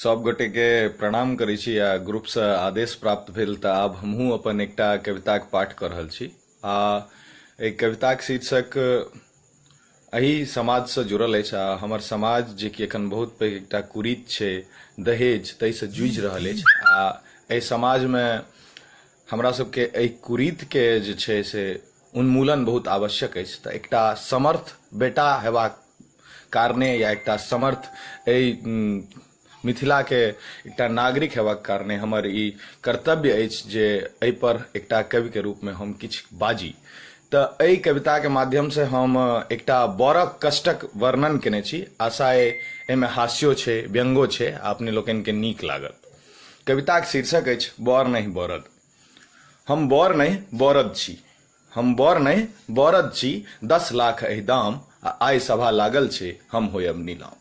सब गोटे के प्रणाम करै छी आ ग्रुपसँ आदेश प्राप्त भेल तऽ आब हमहूँ अपन एकटा कविताक पाठ कऽ रहल छी आ एहि कविताक शीर्षक एहि समाजसँ जुड़ल अछि आ हमर समाज जे कि एखन बहुत पैघ एकटा कुरीत छै दहेज ताहिसँ जूझि रहल अछि आ एहि समाजमे हमरा सबके एहि कुरीतके जे छै से उन्मूलन बहुत आवश्यक अछि तऽ एकटा समर्थ बेटा हेबाक कारणे या एकटा समर्थ एहि मिथिलाके एकटा नागरिक हेबाक कारणे हमर ई कर्तव्य अछि जे एहिपर एकटा कविके रूपमे हम किछु बाजी। तऽ एहि कविताके माध्यमसँ हम एकटा बरक कष्टक वर्णन केने छी। आशा अइ एहिमे हास्यो छै, व्यंगो छै आ अपने लोकनिके नीक लागत। कविताक शीर्षक अछि बर नहि बरद। हम बर नहि बरद छी। हम बर नहि बरद छी, 10 लाख अहि दाम आ आइ सभा लागल छै, हम होयब नीलाम।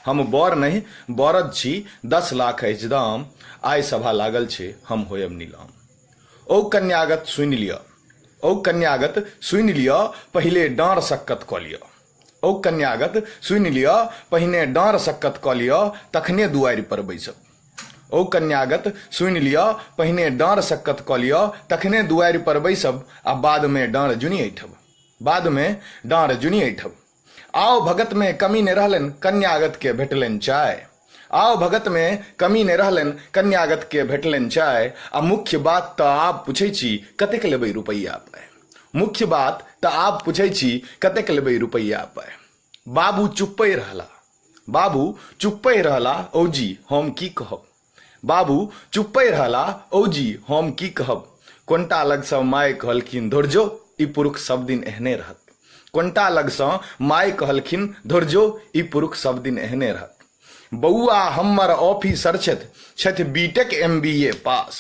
हम बर नहि बरद छी, 10 लाख अछि दाम, आइ सभा लागल छै, हम होयब नीलाम। ओ कन्यागत सुनि लिअ, ओ कन्यागत सुनि लिअ, पहिले डाँड़ सक्कत कऽ लिअ। ओ कन्यागत सुनि लिअ, पहिने डाँड़ सक्कत कऽ लिअ, तखने दुआरि पर बैसब। ओ कन्यागत सुनि लिअ, पहिने डाँड़ सक्कत कऽ लिअ, तखने दुआरि पर बैसब आ बादमे डाँड़ जुनि ऐठब। बादमे डाँड़ जुनि ऐठब। आओ भगत में कमी ने रहलनि, कन्यागत के भेटलनि चाय। आओ भगत में कमी ने रहलनि, कन्यागत के भेटलनि चाय। आ मुख्य बात तऽ आब पूछै छी, कतेक लेबै रुपैआ पाय। मुख्य बात तऽ आब पूछै छी, कतेक लेबै रुपैआ पाय। बाबू चुप्पे रहला, बाबू चुप्पे रहला, औजी हम की कहब। बाबू चुप्पे रहला, औजी हम की कहब। कोनटा लगसँ माय कहलखिन, धुर जो, ई पुरुख सब दिन एहने रहत। कोनटा लगसँ माय कहलखिन, धुर जो, ई पुरुख सब दिन एहने रहत। बौआ हमर ऑफिसर छथि, छथि बीटेक एम बी ए पास।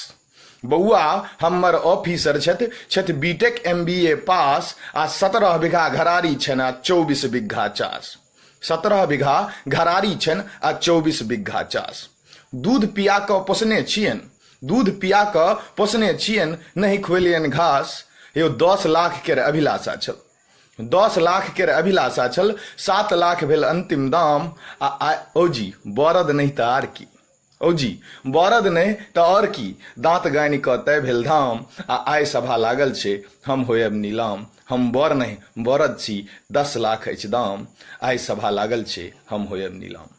बौआ हमर ऑफिसर छथि, छथि बीटेक एम बी ए पास आ 17 बीघा घरारी छनि आ 24 बीघा चास। 17 बीघा घरारी छनि आ 24 बीघा चास। दूध पिया कऽ पोसने छियनि, दूध पिया कऽ पोसने छियनि, नहि खुएलियनि घास। यौ 10 लाख केर अभिलाषा छल, 10 लाख केर अभिलाषा छल, 7 लाख भेल अंतिम दाम आ औजी बरद नहि तऽ आर की। औजी बरद नहि तऽ आओर की, दाँत गानि कऽ तय भेल धाम आ आइ सभा लागल छै, हम होयब नीलाम। हम बर नहि बरद छी, 10 लाख अछि दाम, आइ सभा लागल छै, हम होयब नीलाम।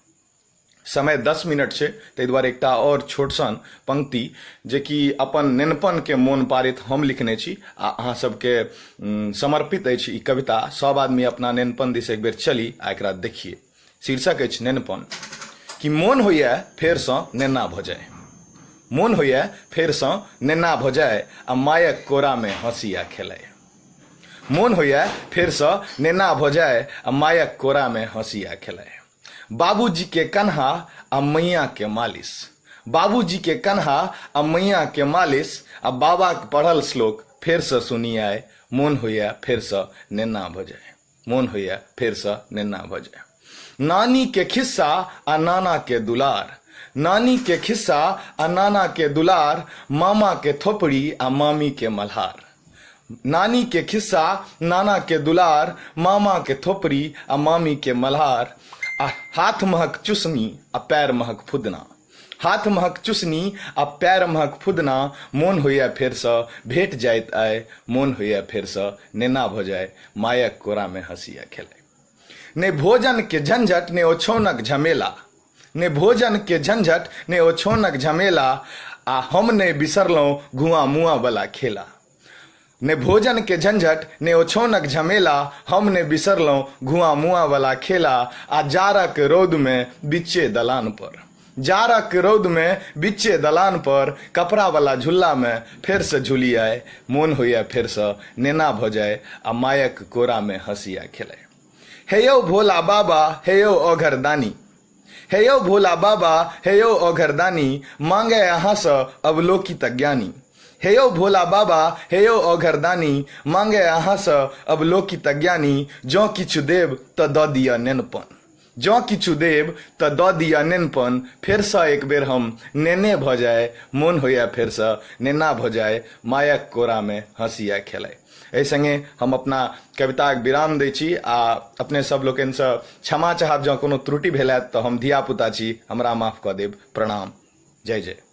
समय 10 मिनट छै, ताहि दुआरे एकटा आओर छोट सन पंक्ति जे कि अपन नेनपनके मोन पाड़ैत हम लिखने छी आ अहाँ सबके समर्पित अछि ई कविता। सब आदमी अपना नेनपन दिस एक बेर चली आ एकरा देखिए। शीर्षक अछि नेनपन। कि मोन होइए फेरसँ नेना भऽ जाय, मोन होइए फेरसँ नेना भऽ जाय आ मायक कोरामे हँसी आ खेलाय। मोन होइए फेरसँ नेना भऽ जाय आ मायक कोरामे हँसी आ खेलाय। बाबूजी के कन्हा आ मैया के मालिश, बाबूजी के कन्हा आ मैया के मालिश आ बाबाक पढ़ल श्लोक फेरसँ सुनी आय। मोन होइए फेरसँ नेना भऽ जाय, मोन होइए फेरसँ नेना भऽ जाय। नानी के खिस्सा आ नाना के दुलार, नानी के खिस्सा आ नाना के दुलार, मामा के थोपड़ी आ मामी के मल्हार। नानी के खिस्सा नाना के दुलार, मामा के थोपड़ी आ मामी के मल्हार। आ हाथ महक चुसनी आ पैर महक फुदना, हाथ महक चुसनी आ पैर महक फुदना, मोन होइए फेरसँ भेट जाइत आइ। मोन होइए फेरसँ नेना भऽ जाय, मायक कोरामे हँसी आ खेलाय। ने भोजन के झंझट ने ओछौनक झमेला, ने भोजन के झंझट ने ओछौनक झमेला, आ हम नहि बिसरलहुँ घुआ मुआ वाला खेला। ने भोजन के झंझट ने ओछौनक झमेला, हम नहि बिसरलहुँ घुआ मुआ वाला खेला। आ जाड़क रौद में बिच्चे दलान पर, जाड़क रौद में बिच्चे दलान पर, कपड़ा वाला झुल्ला में फेर से झुली आय। मोन होइए फेर से नेना भऽ जाय आ मायक कोरा में हँसी आ खेलाय। हे यौ भोला बाबा, हे यौ अघरदानी, हे यौ भोला बाबा, हे यौ अघरदानी, मांगे अहाँसँ अवलोकित ज्ञानी। हे यौ भोला बाबा, हे यौ अघरदानी, मांगे अहाँसँ अवलोकित ज्ञानी, जँ किछु देब तऽ दऽ दिअ नेनपन, जँ किछु देब तऽ दऽ दिअ नेनपन, फेरसँ एक बेर हम नेने भऽ जाय, मोन होइए फेरसँ नेना भऽ जाय, मायक कोरामे हँसी आ खेलाय। एहि सङ्गे हम अपना कविताक विराम दै छी आ अपने सब लोकनिसँ क्षमा चाहब, जँ कोनो त्रुटि भेल हैत तऽ हम धियापुता छी, हमरा माफ कऽ देब। प्रणाम। जय जय।